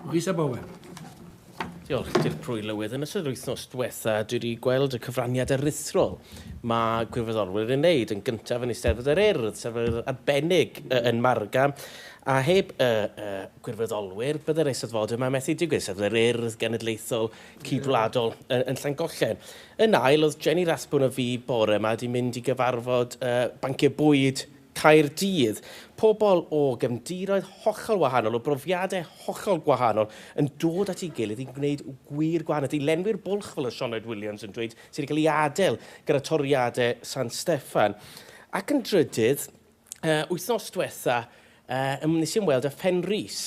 Rhys ab Owen. Diolch, Dirprwy Lywydd. Yn ystod yr wythnos diwetha, dwi wedi gweld y cyfraniad aruthrol mae gwirfoddolwyr yn wneud. Yn gyntaf yn Eisteddfod yr Urdd, sef arbennig yn Margam, a heb y, y gwirfoddolwyr, byddai'r Eisteddfod yma methu digwydd, sef yr Urdd Genedlaethol Cydwladol yn, yn Llangollen. Yn ail, oedd Jenny Rathbone a fi bore yma wedi mynd i gyfarfod uh, banciau bwyd Caerdydd. Pobl o gefndiroedd hollol wahanol, o brofiadau hollol gwahanol, yn dod at ei gilydd i gwneud gwir gwahaniaeth, i lenwi'r bwlch, fel y Sioned Williams yn dweud, sydd wedi cael ei adael gyda toriadau San Steffan. Ac yn drydydd, uh, wythnos diwetha, uh, nes i ymweld â Phenrhys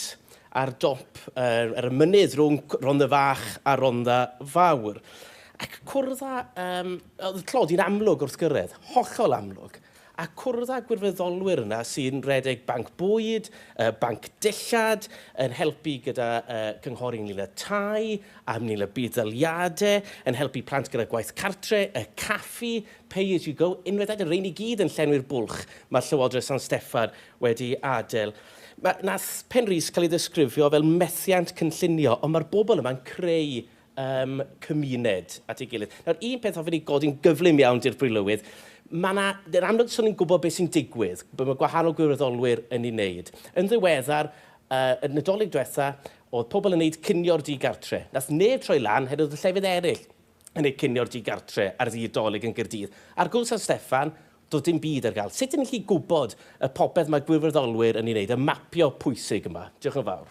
ar dop uh, ar y mynydd rhwng Rhondda Fach a Rhondda Fawr. Ac cwrdd â... Um, oedd y tlodi'n amlwg wrth gyrraedd, hollol amlwg. A cwrdd â gwirfoddolwyr yna sy'n rhedeg banc bwyd, banc dillad, yn helpu gyda cynghori ynglyn â tai, a ynglyn â budd-daliadau, yn helpu plant gyda gwaith cartre, y caffi, pay as you go, unwaith eto, rhein i gyd yn llenwi'r bwlch mae Llywodraeth San Steffan wedi adael. Mae, nath Penrhys cael ei ddisgrifio fel methiant cynllunio, ond mae'r bobl yma'n creu um, cymuned at ei gilydd. Nawr, un peth hoffwn i godi'n gyflym iawn, Dirprwy Lywydd, mae yna, yn amlwg swn i'n gwybod beth sy'n digwydd, bod mae gwahanol gwirfoddolwyr yn ei wneud. Yn ddiweddar, uh, y Nadolig diwetha, oedd pobl yn wneud cinio'r digartre. Nath neb troi lan, hefyd oedd y llefydd eraill yn ei cinio'r digartre ar ddydd Dolig yn Gaerdydd. Ar Gŵyl San Steffan, doedd dim byd ar gael. Sut ydyn ni'n gallu gwybod y popeth mae gwirfoddolwyr yn ei wneud, y mapio pwysig yma? Diolch yn fawr.